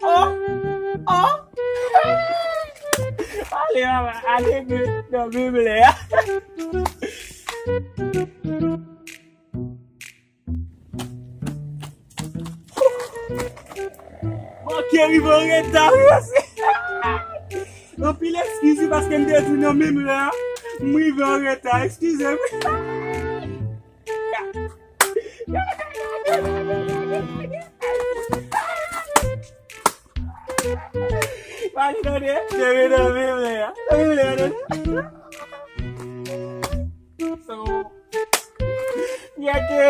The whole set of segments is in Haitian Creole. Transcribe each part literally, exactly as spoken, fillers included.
Oh! Oh! Ale, mama, ale, nan Bib la. Bon, ke rive an reta, wi, mesye. Anpil eskiz, wi, paske m te di nan menm lè a, m rive an reta, eskize m. Pale tande, tande, tande, tande. So, gete.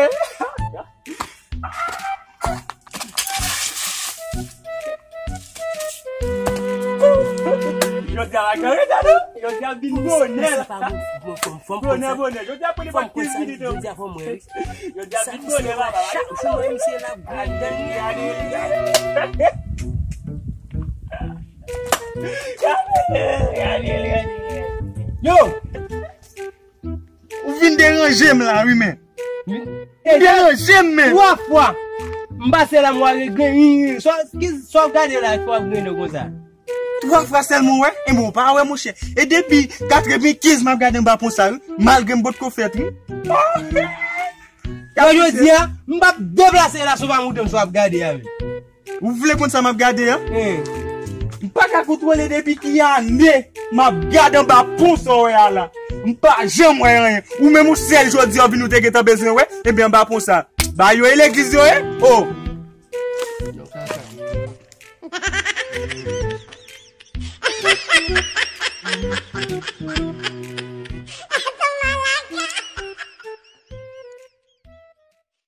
Jodi a la, gade, gade. Jodi a vin bonè la. Bonè, bonè. Jodi a pran li pa kenz minit. Jodi a fò mwen, wi. Jodi a vin bonè, papa. Chak jou, mwen, misye la, gade, gade. Yo! Ou vin deranje m la, wi, men. Ou deranje m, men. Twa fwa. M pase la, m wè gen yin, yin. Sa, ki, sa w gade la, fò w grenn konsa. Twa fwa sèlman, wè? E bon, ou pa wè, monchè. E depi katrevenkenz, m ap gade anba pon sa, wi. Malgre m potko fèt, wi. Yo, jodi a, m p ap deplase la, si w pa montre m sa w ap gade a, wi. Ou vle konn sa m ap gade a? Hen. M pa ka kontwole depi ki ane m ap gade anba pon sa w wè a la. M pa janm wè anyen. Ou menm ou sèl jodi a w vin ou te gentan bezwen wè. Ebyen anba pon sa. Ba yo e legliz yo ye? Oh!